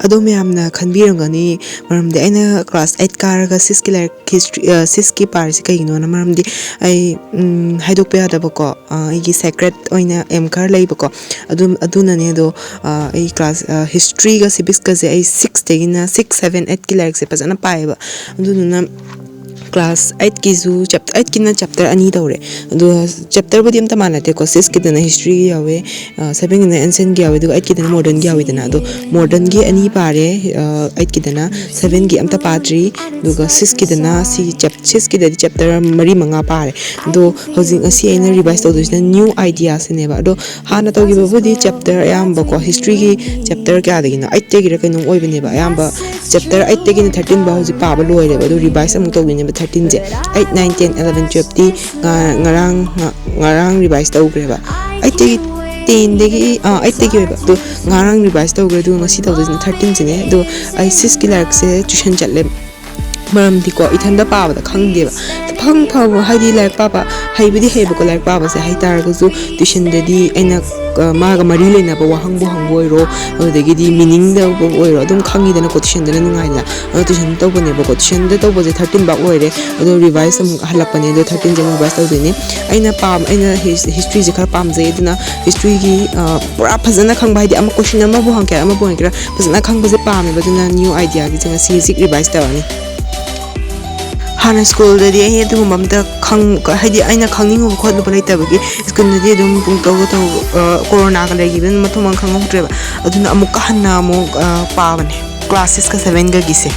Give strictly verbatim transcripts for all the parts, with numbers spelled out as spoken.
ꯑꯗꯣ ꯃꯌꯥꯝꯅ ꯈꯟꯕꯤꯔꯝꯒꯅꯤ, ꯃꯔꯝꯗꯤ ꯑꯩꯅ class eight ꯀꯥꯔꯒ ꯁꯤꯛꯁꯀꯤ ꯂꯥꯏꯔꯤꯛ history, ꯑ, ꯁꯤꯛꯁꯀꯤ ꯄꯥꯔꯤꯁꯤ ꯀꯩꯒꯤꯅꯣꯅ꯫ ꯃꯔꯝꯗꯤ ꯑꯩ, ꯎꯝ, ꯍꯥꯏꯗꯣꯛꯄ ꯌꯥꯗꯕꯀꯣ, ꯑ, ꯑꯩꯒꯤ secret ꯑꯣꯏꯅ aim ꯈꯔ ꯂꯩꯕꯀꯣ꯫ ꯑꯗꯨꯝ, ꯑꯗꯨꯅꯅꯦ꯫ ꯑꯗꯣ, ꯑ, ꯑꯩ class, ꯑ, historyꯒ civicꯀꯁꯦ ꯑꯩ sixꯇꯒꯤꯅ six, seven, eightꯀꯤ ꯂꯥꯏꯔꯤꯛꯁꯦ ꯐꯖꯅ ꯄꯥꯏꯌꯦꯕ꯫ ꯑꯗꯨꯗꯨꯅ class eightꯀꯤꯁꯨ chap-, eightꯀꯤꯅ chapter ꯑꯅꯤ ꯇꯧꯔꯦ꯫ ꯑꯗꯣ chapterꯕꯨꯗꯤ ꯑꯝꯇ ꯃꯥꯟꯅꯗꯦꯀꯣ, sixꯀꯤꯗꯅ historyꯒꯤ ꯌꯥꯎꯋꯦ, ꯑ, sevenꯒꯤꯅ ancientꯒꯤ ꯌꯥꯎꯋꯦ, ꯑꯗꯨꯒ eightꯀꯤꯗꯅ modernꯒꯤ ꯌꯥꯎꯋꯤꯗꯅ꯫ ꯑꯗꯣ modernꯒꯤ ꯑꯅꯤ ꯄꯥꯔꯦ, ꯑ, eightꯀꯤꯗꯅ, sevenꯒꯤ ꯑꯝꯇ ꯄꯥꯗ꯭ꯔꯤ꯫ ꯑꯗꯨꯒ sixꯀꯤꯗꯅ ꯁꯤ chap-, sixꯀꯤꯗꯗꯤ chapter ꯃꯔꯤ ꯃꯉꯥ ꯄꯥꯔꯦ꯫ ꯑꯗꯣ ꯍꯧꯖꯤꯛ ꯉꯁꯤ ꯑꯩꯅ revise ꯇꯧꯗꯣꯏꯁꯤꯅ new ideaꯁꯤꯅꯦꯕ꯫ ꯑꯗꯣ ꯍꯥꯟꯅ ꯇꯧꯈꯤꯕꯕꯨꯗꯤ chapter ꯑꯌꯥꯝꯕꯀꯣ, historyꯒꯤ chapter ꯀꯌꯥꯗꯒꯤꯅꯣ, eightꯇꯒꯤꯔ ꯀꯩꯅꯣꯝ ꯑꯣꯏꯕꯅꯦꯕ꯫ ꯑꯌꯥꯝꯕ chapter eightꯇꯒꯤꯅ thirteen ꯐꯥꯎ ꯍꯧꯖꯤꯛ ꯄꯥꯕ ꯂꯣꯏꯔꯦꯕ꯫ ꯑꯗꯣ revise ꯑꯃꯨꯛ ꯇꯧꯗꯣꯏꯅꯦꯕ thirteenꯁꯦ꯫ Eight, nine, ten, eleven, twelveꯇꯤ ꯉ-, ꯉꯔꯥꯡ, ꯉ-, ꯉꯔꯥꯡ revise ꯇꯧꯈ꯭ꯔꯦꯕ꯫ Eightꯇꯒꯤ, tenꯗꯒꯤ, ꯑꯥ, eightꯇꯒꯤ ꯑꯣꯏꯕ꯫ ꯑꯗꯣ ꯉꯔꯥꯡ revise ꯇꯧꯈ꯭ꯔꯦ, ꯑꯗꯨꯒ ꯉꯁꯤ ꯇꯧꯗꯣꯏꯁꯤꯅ thirteenꯁꯤꯅꯦ꯫ ꯑꯗꯣ ꯑꯩ sixꯀꯤ ꯂꯥꯏꯔꯤꯛꯁꯦ tuition ꯆꯠꯂꯦ꯫ ꯃꯔꯝꯗꯤꯀꯣ, ꯏꯊꯟꯗ ꯄꯥꯕꯗ ꯈꯪꯗꯦꯕ꯫ ꯐꯪ ꯐꯕ, ꯍꯥꯏꯗꯤ ꯂꯥꯏꯔꯤꯛ ꯄꯥꯕ ꯍꯩꯕꯨꯗꯤ ꯍꯩꯕꯀꯣ, ꯂꯥꯏꯔꯤꯛ ꯄꯥꯕꯁꯦ ꯍꯩ ꯇꯥꯔꯒꯁꯨ, tuitionꯗꯗꯤ ꯑꯩꯅ, ꯑ, ꯃꯥꯒ ꯃꯔꯤ ꯂꯩꯅꯕ ꯋꯥꯍꯪꯕꯨ ꯍꯪꯕ ꯑꯣꯏꯔꯣ, ꯑꯗꯨꯗꯒꯤꯗꯤ meaningꯗꯕꯨ ꯑꯣꯏꯔꯣ, ꯑꯗꯨꯝ ꯈꯪꯉꯤꯗꯅꯀꯣ, tuitionꯗꯅ ꯅꯨꯡꯉꯥꯏꯗꯅ꯫ ꯑꯗꯣ tuition ꯇꯧꯕꯅꯦꯕꯀꯣ, tuitionꯗ ꯇꯧꯕꯁꯦ thirteen ꯐꯥꯎ ꯂꯣꯏꯔꯦ꯫ ꯑꯗꯣ revise ꯑꯃꯨꯛ ꯍꯜꯂꯛꯄꯅꯦ, ꯑꯗꯣ thirteenꯁꯦ ꯑꯃꯨꯛ revise ꯇꯧꯗꯣꯏꯅꯦ꯫ ꯑꯩꯅ ꯄꯥꯝ-, ꯑꯩꯅ his-, historyꯁꯦ ꯈꯔ ꯄꯥꯝꯖꯩ, ꯑꯗꯨꯅ historyꯒꯤ, ꯑ, ꯄꯨꯔꯥ ꯐꯖꯅ ꯈꯪꯕ, ꯍꯥꯏꯗꯤ ꯑꯃ question ꯑꯃꯕꯨ ꯍꯪꯒꯦꯔꯥ, ꯑꯃꯕꯨ ꯍꯪꯒꯦꯔꯥ, ꯐꯖꯅ ꯈꯪꯕꯁꯦ ꯄꯥꯝꯃꯦꯕ꯫ ꯑꯗꯨꯅ new ideaꯒꯤꯁꯦ ꯉꯁꯤ ꯍꯧꯖꯤꯛ revise ꯇꯧꯔꯅꯤ꯫ ꯍꯥꯟꯅ schoolꯗꯗꯤ ꯑꯩ ꯑꯗꯨꯒꯨꯝꯕ ꯑꯝꯇ ꯈꯪ-, ꯍꯥꯏꯗꯤ ꯑꯩꯅ ꯈꯪꯅꯤꯡꯉꯨꯕ ꯈꯣꯠꯂꯨꯕ ꯂꯩꯇꯕꯒꯤ, schoolꯗꯗꯤ ꯑꯗꯨꯝ ꯄꯨꯡꯇꯧꯗ ꯇꯧ-, ꯑ, coronaꯒ ꯂꯩꯈꯤꯕꯅꯤꯅ ꯃꯊꯣꯡ ꯃꯔꯝ ꯈꯪꯍꯧꯗ꯭ꯔꯦꯕ꯫ ꯑꯗꯨꯅ ꯑꯃꯨꯛꯀ ꯍꯟꯅ ꯑꯃꯨꯛ, ꯑ, ꯄꯥꯕꯅꯦ class sixꯀ sevenꯒꯒꯤꯁꯦ꯫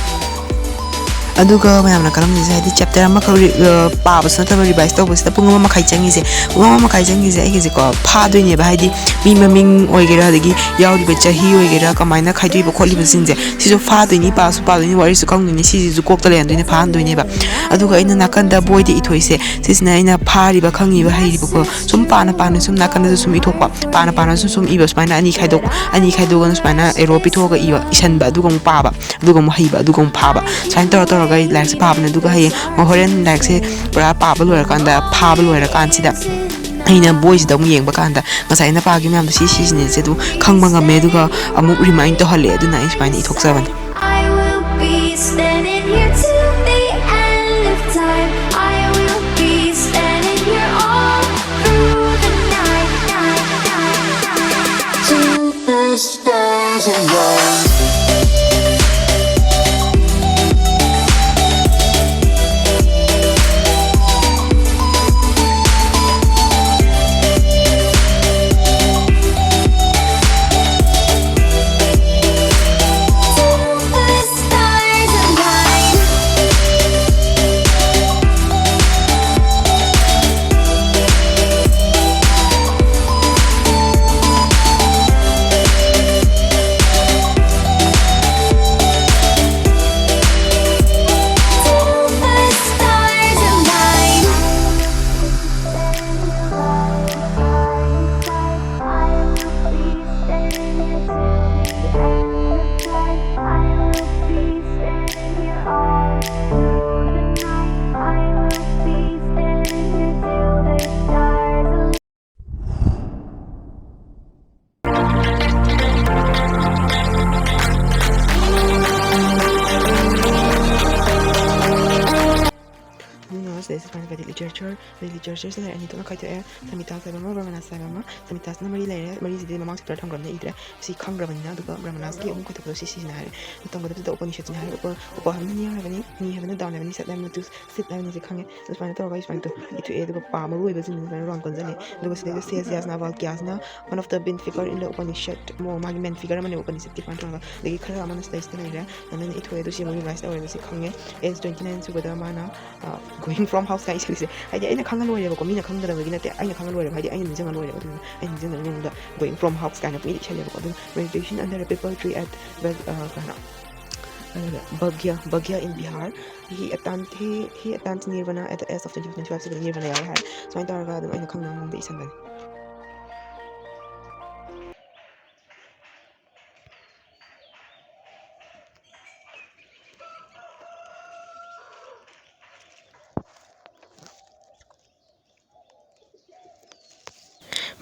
ꯑꯗꯨꯒ ꯃꯌꯥꯝꯅ ꯈꯜꯂꯝꯗꯣꯏꯁꯦ, ꯍꯥꯏꯗꯤ chapter ꯑꯃꯈꯛ ꯔꯤ-, ꯑ, ꯄꯥꯕꯁꯨ ꯅꯠꯇꯕ revise ꯇꯧꯕꯁꯤꯗ ꯄꯨꯡ ꯑꯃ ꯃꯈꯥꯏ ꯆꯪꯉꯤꯁꯦ꯫ ꯄꯨꯡ ꯑꯃ ꯃꯈꯥꯏ ꯆꯪꯉꯤꯁꯦ ꯑꯩꯒꯤꯁꯦꯀꯣ ꯐꯥꯗꯣꯏꯅꯦꯕ, ꯍꯥꯏꯗꯤ ꯃꯤ ꯃꯃꯤꯡ ꯑꯣꯏꯒꯦꯔꯥ, ꯑꯗꯒꯤ ꯌꯥꯎꯔꯤꯕ ꯆꯍꯤ ꯑꯣꯏꯒꯦꯔꯥ, ꯀꯃꯥꯏꯅ ꯈꯥꯏꯗꯣꯛꯏꯕ ꯈꯣꯠꯂꯤꯕꯁꯤꯡꯁꯦ, ꯁꯤꯁꯨ ꯐꯥꯗꯣꯏꯅꯤ, ꯄꯥꯁꯨ ꯄꯥꯗꯣꯏꯅꯤ, ꯋꯥꯔꯤꯁꯨ ꯈꯪꯗꯣꯏꯅꯤ, ꯁꯤꯁꯤꯁꯨ ꯀꯣꯛꯇ ꯂꯩꯍꯟꯗꯣꯏꯅꯤ, ꯐꯥꯍꯟꯗꯣꯏꯅꯦꯕ꯫ ꯑꯗꯨꯒ ꯑꯩꯅ ꯅꯥꯀꯟꯗ ꯕꯣꯏꯗ ꯏꯊꯣꯛꯏꯁꯦ, ꯁꯤꯁꯤꯅ ꯑꯩꯅ ꯐꯥꯔꯤꯕ, ꯈꯪꯉꯤꯕ, ꯍꯩꯔꯤꯕꯀꯣ꯫ ꯁꯨꯝ ꯄꯥꯅ ꯄꯥꯅ ꯁꯨꯝ ꯅꯥꯀꯟꯗꯁꯨ ꯁꯨꯝ ꯏꯊꯣꯛꯄ, ꯄꯥꯅ ꯄꯥꯅꯁꯨ ꯁꯨꯝ ꯏꯕ, ꯁꯨꯃꯥꯏꯅ ꯑꯅꯤ ꯈꯥꯏꯗꯣꯛ-, ꯑꯅꯤ ꯈꯥꯏꯗꯣꯛꯑꯒꯅ ꯁꯨꯃꯥꯏꯅ arrow ꯄꯤꯊꯣꯛꯑꯒ ꯏꯕ, ꯏꯁꯟꯕ, ꯑꯗꯨꯒ ꯑꯃꯨꯛ ꯄꯥꯕ, ꯑꯗꯨꯒ ꯑꯃꯨꯛ ꯍꯩꯕ, ꯑꯗꯨꯒ ꯑꯃꯨꯛ ꯐꯥꯕ꯫ ꯁꯨꯃꯥꯏꯅ ꯇꯧꯔ ꯇꯧꯔꯒ ꯑꯩ ꯂꯥꯏꯔꯤꯛꯁꯦ ꯄꯥꯕꯅꯦ꯫ ꯑꯗꯨꯒ ꯍꯌꯦꯡ ꯍꯣꯔꯦꯟ ꯂꯥꯏꯔꯤꯛꯁꯦ ꯄꯨꯔꯥ ꯄꯥꯕ ꯂꯣꯏꯔꯀꯥꯟꯗ, ꯐꯥꯕ ꯂꯣꯏꯔꯀꯥꯟꯁꯤꯗ ꯑꯩꯅ ꯕꯣꯏꯁꯤꯗ ꯑꯃꯨꯛ ꯌꯦꯡꯕ ꯀꯥꯟꯗ ꯉꯁꯥꯏ ꯑꯩꯅ ꯄꯥꯈꯤꯕ ꯃꯌꯥꯝꯗꯣ ꯁꯤ ꯁꯤꯁꯤꯅꯦꯁꯦ ꯑꯗꯨ ꯈꯪꯕ ꯉꯝꯃꯦ, ꯑꯗꯨꯒ ꯑꯃꯨꯛ ꯔꯤꯃꯥꯏꯟ ꯇꯧꯍꯜꯂꯦ꯫ ꯑꯗꯨꯅ ꯑꯩ ꯁꯨꯃꯥꯏꯅ ꯏꯊꯣꯛꯆꯕꯅꯦ꯫ I will be standing here till the end of time. I will be standing here all through the night, night, night, night, night, till the stars align. ꯑꯗꯨꯅ ꯁꯤꯗꯩꯁꯤꯗ ꯁꯨꯃꯥꯏꯅ Vedic literature, Vedic literatureꯁꯦ ꯂꯥꯏꯔꯤꯛ ꯑꯅꯤ ꯊꯣꯛꯅ ꯈꯥꯏꯗꯣꯛꯑꯦ꯫ Samhitas ꯍꯥꯏꯕ ꯑꯃ, Brahmanas ꯍꯥꯏꯕ ꯑꯃ꯫ Samhitasꯅ ꯃꯔꯤ ꯂꯩꯔꯦ, ꯃꯔꯤꯁꯤꯗꯤ ꯃꯃꯥꯡ chapter ꯊꯝꯈ꯭ꯔꯕꯅꯤꯅ ꯏꯗ꯭ꯔꯦ꯫ ꯁꯤ ꯈꯪꯈ꯭ꯔꯕꯅꯤꯅ꯫ ꯑꯗꯨꯒ Brahmanasꯀꯤ ꯑꯍꯨꯝ ꯈꯥꯏꯗꯣꯛꯄꯗꯣ ꯁꯤ ꯁꯤꯁꯤꯅ ꯍꯥꯏꯔꯦ꯫ ꯇꯝꯒꯗꯕꯁꯤꯗ Upanishadꯁꯤꯅ ꯍꯥꯏꯔꯦ꯫ Upa, Upa ꯍꯥꯏꯕꯅ ꯅꯤꯌꯝ ꯍꯥꯏꯕꯅꯤ, Ni ꯍꯥꯏꯕꯅ down ꯍꯥꯏꯕꯅꯤ, Sat ꯍꯥꯏꯕꯅ to sit ꯍꯥꯏꯕꯅꯤ꯫ ꯁꯤ ꯈꯪꯉꯦ꯫ ꯑꯗꯨ ꯁꯨꯃꯥꯏꯅ ꯇꯧꯔꯒ ꯑꯩ ꯁꯨꯃꯥꯏꯅ ꯇꯧ ꯏꯊꯣꯛꯑꯦ꯫ ꯑꯗꯨꯒ ꯄꯥ ꯃꯔꯨ ꯑꯣꯏꯕꯁꯤꯡꯗꯨ ꯁꯨꯃꯥꯏꯅ round ꯀꯣꯟꯁꯤꯜꯂꯦ꯫ ꯑꯗꯨꯒ ꯁꯤꯗꯩꯗ Seyasna, Valkyasꯅ one of the main figure in the Upanishad, ꯃꯣ-, ꯃꯥꯒꯤ main figure ꯑꯃꯅꯦ Upanishadꯀꯤ ꯁꯨꯃꯥꯏꯅ ꯇꯧꯔꯒ꯫ ꯑꯗꯒꯤ ꯈꯔ ꯑꯃꯅ ꯁꯤꯗꯩꯁꯤꯗ ꯂꯩꯔꯦ꯫ ꯑꯗꯨꯃꯥꯏꯅ ꯏꯊꯣꯛꯑꯦ꯫ ꯑꯗꯨ ꯁꯤ ꯑꯃꯨꯛ revise ꯇꯧꯔꯦꯕ, ꯁꯤ ꯈꯪꯉꯦ꯫ Age twenty nine ꯁꯨꯕꯗ ꯃꯥꯅ, ꯑ, Going from House ꯀꯥꯏ ꯏꯁꯩꯁꯦ, ꯍꯥꯏꯗꯤ ꯑꯩꯅ ꯈꯪꯉ ꯂꯣꯏꯔꯦꯕꯀꯣ, ꯃꯤꯅ ꯈꯪꯒꯗꯕꯒꯤ ꯅꯠꯇꯦ, ꯑꯩꯅ ꯈꯪꯉ ꯂꯣꯏꯔꯦꯕ, ꯍꯥꯏꯗꯤ ꯑꯩꯅ ꯅꯤꯡꯁꯤꯡꯉ ꯂꯣꯏꯔꯦꯕ꯫ ꯑꯗꯨꯅ ꯑꯩꯅ ꯅꯤꯡꯁꯤꯡꯗꯕꯒꯤ ꯃꯑꯣꯡꯗ Going from House ꯀꯥꯏꯅ ꯄꯨꯡꯏꯗ ꯏꯁꯜꯂꯦꯕꯀꯣ꯫ ꯑꯗꯨꯅ Meditation under a Peepal Tree at Bag-, ꯑ, ꯀꯩꯅꯣ, ꯑꯗꯨꯒ Bhagya, Bhagya in Bihar, he attained, he, he attained Nirvana at the age of twenty, twenty five ꯁꯤꯗ Nirvana ꯌꯥꯎꯔꯦ ꯍꯥꯏꯔꯦ꯫ ꯁꯨꯃꯥꯏꯅ ꯇꯧꯔꯒ ꯑꯗꯨꯝ ꯑꯩꯅ ꯈꯪꯗꯕ ꯃꯑꯣꯡꯗ ꯏꯁꯟꯕꯅꯦ꯫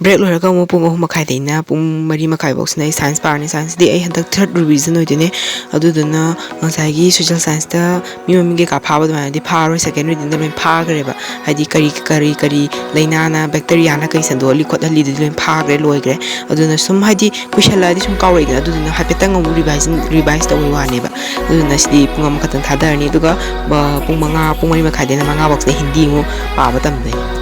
ꯕ꯭ꯔꯦꯛ ꯂꯣꯏꯔꯒ ꯑꯃꯨꯛ ꯄꯨꯡ ꯑꯍꯨꯝ ꯃꯈꯥꯏꯗꯩꯅ ꯄꯨꯡ ꯃꯔꯤ ꯃꯈꯥꯏꯐꯧꯁꯤꯅ ꯑꯩ ꯁꯥꯏꯟꯁ ꯄꯥꯔꯅꯤ꯫ ꯁꯥꯏꯟꯁꯇꯤ ꯑꯩ ꯍꯟꯗꯛ ꯊꯥꯔꯠ ꯔꯤꯚꯤꯖꯟ ꯑꯣꯏꯗꯣꯏꯅꯦ꯫ ꯑꯗꯨꯗꯨꯅ ꯉꯁꯥꯏꯒꯤ ꯁꯣꯁꯦꯜ ꯁꯥꯏꯟꯁꯇ ꯃꯤ ꯃꯃꯤꯡ ꯀꯩꯀꯥ ꯐꯥꯕ ꯑꯗꯨꯃꯥꯏꯅꯗꯤ ꯐꯥꯔꯣꯏ, ꯁꯦꯀꯦꯟ ꯔꯤꯗꯤꯡꯗ ꯂꯣꯏ ꯐꯥꯈ꯭ꯔꯦꯕ꯫ ꯍꯥꯏꯗꯤ ꯀꯔꯤ ꯀꯔꯤ ꯀꯔꯤ ꯂꯥꯏꯅꯥꯅ, ꯕꯦꯛꯇꯔꯤꯌꯥꯅ ꯀꯔꯤ ꯁꯟꯗꯣꯛꯍꯜꯂꯤ ꯈꯣꯠꯍꯜꯂꯤꯗꯨꯗꯤ ꯂꯣꯏ ꯐꯥꯈ꯭ꯔꯦ, ꯂꯣꯏꯈ꯭ꯔꯦ꯫ ꯑꯗꯨꯅ ꯁꯨꯝ ꯍꯥꯏꯗꯤ ꯀꯨꯏꯁꯜꯂꯛꯑꯗꯤ ꯁꯨꯝ ꯀꯥꯎꯔꯛꯏꯗꯅ, ꯑꯗꯨꯗꯨꯅ ꯍꯥꯏꯐꯦꯠꯇꯪ ꯑꯃꯨꯛ ꯔꯤꯚꯥꯏꯁ ꯔꯤꯚꯥꯏꯁ ꯇꯧꯕꯩ ꯋꯥꯅꯦꯕ꯫ ꯑꯗꯨꯗꯨꯅ ꯁꯤꯗꯤ ꯄꯨꯡ ꯑꯃꯈꯛꯇꯪ ꯊꯥꯗꯔꯅꯤ, ꯑꯗꯨꯒ ꯄꯨꯡ ꯃꯉꯥ, ꯄꯨꯡ ꯃꯔꯤ ꯃꯈꯥꯏꯗꯩꯅ ꯃꯉꯥꯐꯧꯁꯤꯗ ꯍꯤꯟꯗꯤ ꯑꯃꯨꯛ ꯄꯥꯕ ꯇꯝꯗꯣꯏꯅꯤ꯫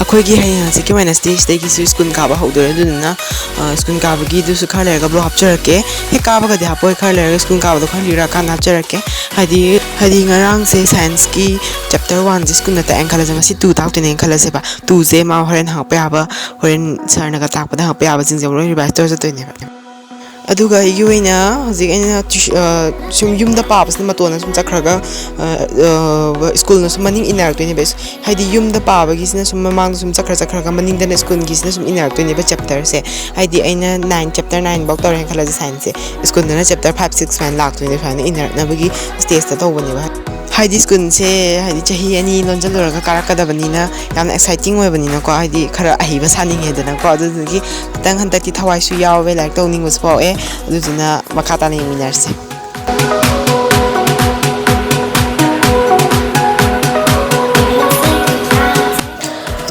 ꯑꯩꯈꯣꯏꯒꯤ ꯍꯌꯦꯡ ꯍꯪꯆꯤꯠꯀꯤ Wednesday ꯁꯤꯗꯒꯤꯁꯨ ꯁ꯭ꯀꯨꯜ ꯀꯥꯕ ꯍꯧꯗꯣꯔꯦ꯫ ꯑꯗꯨꯗꯨꯅ ꯁ꯭ꯀꯨꯜ ꯀꯥꯕꯒꯤꯗꯨꯁꯨ ꯈꯔ ꯂꯩꯔꯒ ꯕ꯭ꯂꯣꯛ ꯍꯥꯞꯆꯔꯛꯀꯦ꯫ ꯍꯦꯛ ꯀꯥꯕꯒꯗꯤ ꯍꯥꯞꯄꯣꯏ, ꯈꯔ ꯂꯩꯔꯒ ꯁ꯭ꯀꯨꯜ ꯀꯥꯕꯗꯣ ꯈꯔ ꯂꯤꯔꯛꯑꯀꯥꯟꯗ ꯍꯥꯞꯆꯔꯛꯀꯦ꯫ ꯍꯥꯏꯗꯤ ꯍꯥꯏꯗꯤ ꯉꯔꯥꯡꯁꯦ ꯁꯥꯏꯟꯁꯀꯤ ꯆꯦꯞꯇꯔ ꯋꯥꯟꯁꯦ ꯁ꯭ꯀꯨꯜꯗ ꯇꯥꯛꯑꯦꯅ ꯈꯜꯂꯁꯦ, ꯉꯁꯤ ꯇꯨ ꯇꯥꯛꯇꯣꯏꯅꯦꯅ ꯈꯜꯂꯁꯦꯕ꯫ ꯇꯨꯁꯦ ꯃꯥ ꯍꯣꯔꯦꯟ ꯍꯪꯉꯛꯄ ꯌꯥꯕ, ꯍꯣꯔꯦꯟ ꯁꯥꯔꯅꯒ ꯇꯥꯛꯄꯗ ꯍꯪꯉꯛꯄ ꯌꯥꯕꯁꯤꯡꯁꯦ ꯑꯃꯨꯛ ꯂꯣꯏ ꯔꯤꯚꯥꯏꯁ ꯇꯧꯔ ꯆꯠꯇꯣꯏꯅꯦꯕ꯫ ꯑꯗꯨꯒ ꯑꯩꯒꯤ ꯑꯣꯏꯅ ꯍꯧꯖꯤꯛ ꯑꯩꯅ ꯇ꯭ꯌꯨꯁ-, ꯑ, ꯁꯨꯝ ꯌꯨꯝꯗ ꯄꯥꯕꯁꯤꯅ ꯃꯇꯣꯟꯗ ꯁꯨꯝ ꯆꯠꯈ꯭ꯔꯒ, ꯑ, ꯑ, ꯁ꯭ꯀꯨꯜꯅ ꯁꯨꯝ ꯃꯅꯤꯡ ꯏꯟꯅꯔꯛꯇꯣꯏꯅꯦꯕ꯫ ꯍꯥꯏꯗꯤ ꯌꯨꯝꯗ ꯄꯥꯕꯒꯤꯁꯤꯅ ꯁꯨꯝ ꯃꯃꯥꯡꯗ ꯁꯨꯝ ꯆꯠꯈ꯭ꯔ ꯆꯠꯈ꯭ꯔꯒ ꯃꯅꯤꯡꯗꯅ ꯁ꯭ꯀꯨꯜꯒꯤꯁꯤꯅ ꯁꯨꯝ ꯏꯟꯅꯔꯛꯇꯣꯏꯅꯦꯕ ꯆꯦꯞꯇꯔꯁꯦ꯫ ꯍꯥꯏꯗꯤ ꯑꯩꯅ ꯅꯥꯏꯟ, ꯆꯦꯞꯇꯔ ꯅꯥꯏꯟ ꯐꯧ ꯇꯧꯔꯦꯅ ꯈꯜꯂꯁꯦ ꯁꯥꯏꯟꯁꯁꯦ, ꯁ꯭ꯀꯨꯜꯗꯅ ꯆꯦꯞꯇꯔ ꯐꯥꯏꯚ, ꯁꯤꯛꯁ ꯁꯨꯃꯥꯏꯅ ꯂꯥꯛꯇꯣꯏꯅꯦ, ꯁꯨꯃꯥꯏꯅ ꯏꯟꯅꯔꯛꯅꯕꯒꯤ ꯁ꯭ꯇꯦꯖꯇ ꯇꯧꯕꯅꯦꯕ꯫ ꯍꯥꯏꯗꯤ ꯁ꯭ꯀꯨꯜꯁꯦ ꯍꯥꯏꯗꯤ ꯆꯍꯤ ꯑꯅꯤ ꯂꯣꯟꯁꯤꯜꯂꯨꯔꯒ ꯀꯥꯔꯛꯀꯗꯕꯅꯤꯅ ꯌꯥꯝꯅ ꯑꯦꯛꯁꯥꯏꯇꯤꯡ ꯑꯣꯏꯕꯅꯤꯅꯀꯣ, ꯍꯥꯏꯗꯤ ꯈꯔ ꯑꯍꯩꯕ ꯁꯥꯅꯤꯡꯉꯦꯗꯅꯀꯣ, ꯑꯗꯨꯗꯨꯒꯤ ꯈꯤꯇꯪ ꯍꯟꯗꯛꯇꯤ ꯊꯋꯥꯏꯁꯨ ꯌꯥꯎꯋꯦ, ꯂꯥꯏꯔꯤꯛ ꯇꯧꯅꯤꯡꯕꯁꯨ ꯐꯥꯎꯑꯦ꯫ ꯑꯗꯨꯗꯨꯅ ꯃꯈꯥ ꯇꯥꯅ ꯌꯦꯡꯃꯤꯟꯅꯔꯁꯦ꯫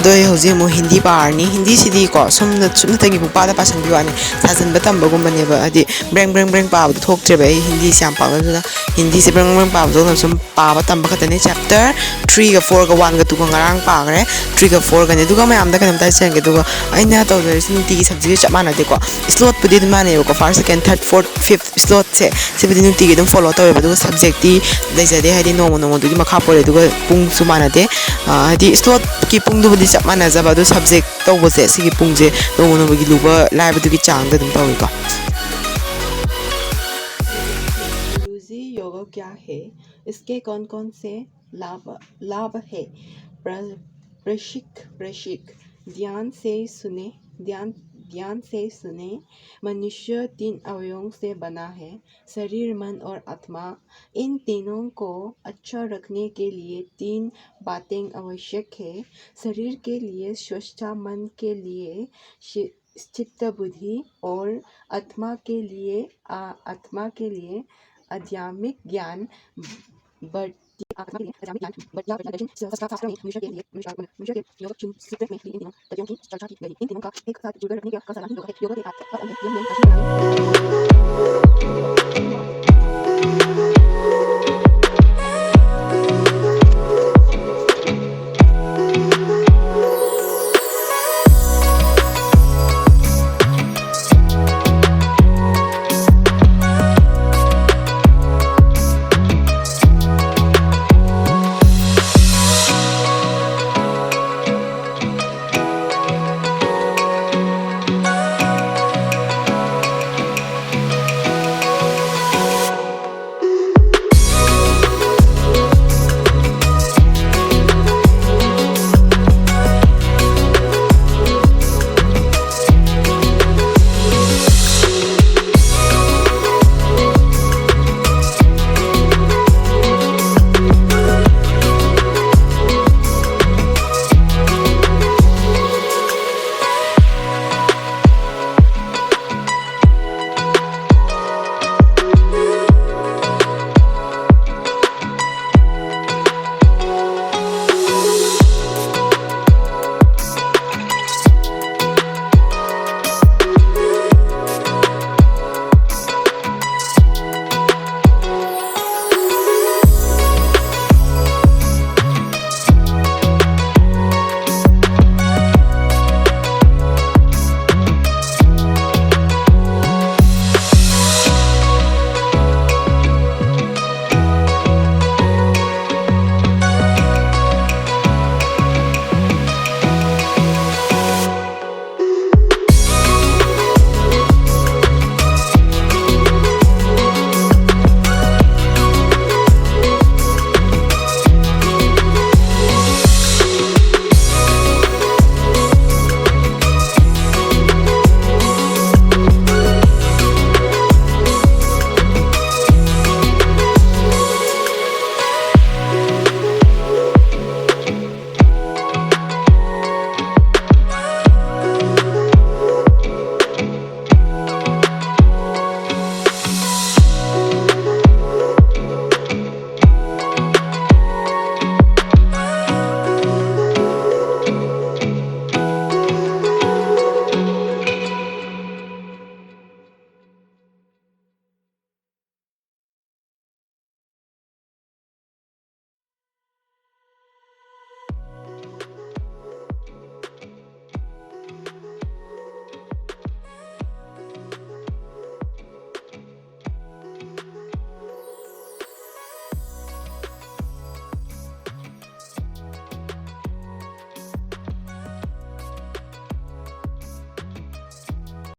ꯑꯗꯣ ꯑꯩ ꯍꯧꯖꯤꯛ ꯑꯃꯨꯛ ꯍꯤꯟꯗꯤ ꯄꯥꯔꯅꯤ꯫ ꯍꯤꯟꯗꯤꯁꯤꯗꯤꯀꯣ ꯁꯨꯝꯅ ꯁꯨꯞꯅꯇꯒꯤ ꯄꯨꯡꯄꯥꯗ ꯄꯥꯁꯟꯕꯤ ꯋꯥꯅꯤ, ꯁꯥꯖꯟꯕ ꯇꯝꯕꯒꯨꯝꯕꯅꯦꯕ꯫ ꯍꯥꯏꯗꯤ ꯕ꯭ꯔꯦꯡ ꯕ꯭ꯔꯦꯡ ꯕ꯭ꯔꯦꯡ ꯄꯥꯕꯗꯣ ꯊꯣꯛꯇ꯭ꯔꯦꯕ ꯑꯩ ꯍꯤꯟꯗꯤꯁꯦ ꯌꯥꯝ ꯄꯥꯛꯅ꯫ ꯑꯗꯨꯅ ꯍꯤꯟꯗꯤꯁꯦ ꯕ꯭ꯔꯦꯡ ꯕ꯭ꯔꯦꯡ ꯄꯥꯕꯗꯣ ꯁꯨꯝ ꯄꯥꯕ ꯇꯝꯕ ꯈꯛꯇꯅꯦ꯫ ꯆꯦꯞꯇꯔ ꯊ꯭ꯔꯤꯒ ꯐꯣꯔꯒ ꯋꯥꯟꯒ ꯇꯨꯒ ꯉꯔꯥꯡ ꯄꯥꯈ꯭ꯔꯦ꯫ ꯊ꯭ꯔꯤꯒ ꯐꯣꯔꯒꯅꯦ꯫ ꯑꯗꯨꯒ ꯃꯌꯥꯝꯗ ꯀꯩꯅꯣꯝꯇ ꯍꯥꯏꯖꯔꯝꯒꯦ꯫ ꯑꯗꯨꯒ ꯑꯩꯅ ꯇꯧꯖꯔꯤꯁꯤ ꯅꯨꯡꯇꯤꯒꯤ ꯁꯕꯖꯦꯛꯁꯦ ꯆꯞ ꯃꯥꯟꯅꯗꯦꯀꯣ꯫ ꯁ꯭ꯂꯣꯠꯄꯨꯗꯤ ꯑꯗꯨꯝ ꯃꯥꯟꯅꯩꯕꯀꯣ, ꯐꯥꯔꯁ, ꯁꯦꯀꯦꯟ, ꯊꯥꯔꯠ, ꯐꯣꯔꯠ, ꯐꯤꯐꯠ ꯁ꯭ꯂꯣꯠꯁꯦ ꯁꯤꯕꯨꯗꯤ ꯅꯨꯡꯇꯤꯒꯤ ꯑꯗꯨꯝ ꯐꯣꯂꯣ ꯇꯧꯋꯦꯕ꯫ ꯑꯗꯨꯒ ꯁꯕꯖꯦꯛꯇꯤ ꯂꯩꯖꯗꯦ, ꯍꯥꯏꯗꯤ ꯅꯣꯡꯃ ꯅꯣꯡꯃꯗꯨꯒꯤ ꯃꯈꯥ ꯄꯣꯜꯂꯦ꯫ ꯑꯗꯨꯒ ꯄꯨꯡꯁꯨ ꯃꯥꯟꯅꯗꯦ꯫ ꯑ, ꯍꯥꯏꯗꯤ ꯁ꯭ꯂꯣꯠꯀꯤ ꯄꯨꯡꯗꯨꯕꯨꯗꯤ ꯆꯞ ꯃꯥꯟꯅꯖꯕ, ꯑꯗꯨ ꯁꯕꯖꯦꯛ ꯇꯧꯕꯁꯦ ꯁꯤꯒꯤ ꯄꯨꯡꯁꯦ ꯅꯣꯡꯃ ꯅꯣꯡꯃꯒꯤ ꯂꯨꯕ ꯂꯥꯏꯕꯗꯨꯒꯤ ꯆꯥꯡꯗ ꯑꯗꯨꯝ ꯇꯧꯋꯤꯀꯣ꯫ गुरुजी, योगा क्या है? इसके कौन कौन से लाभ, लाभ है? प्र-, प्रशिक, प्रशिक, ध्यान से सुने, ध्यान, ध्यान से सुने। मनुष्य तीन अवयवों से बना है, शरीर, मन और आत्मा। इन तीनों को अच्छा रखने के लिए तीन बातें आवश्यक है। शरीर के लिए स्वस्थ, मन के लिए शि-, स्थित बुद्धि और आत्मा के लिए, आ, आत्मा के लिए आध्यात्मिक ज्ञान। बढ़ती आत्मा के लिए आध्यात्मिक ज्ञान बढ़-, या बढ़िया दर्शन स-, संस्कार शास्त्र में मनुष्य के लिए, मनुष्य, मनुष्य के योग चिंतन सूत्र में भी इन तीनों तत्वों की चर्चा की गई। इन तीनों का एक साथ जुड़कर रखने का, का सलाह योग है। योग के आत्मा का अंग नियम नियम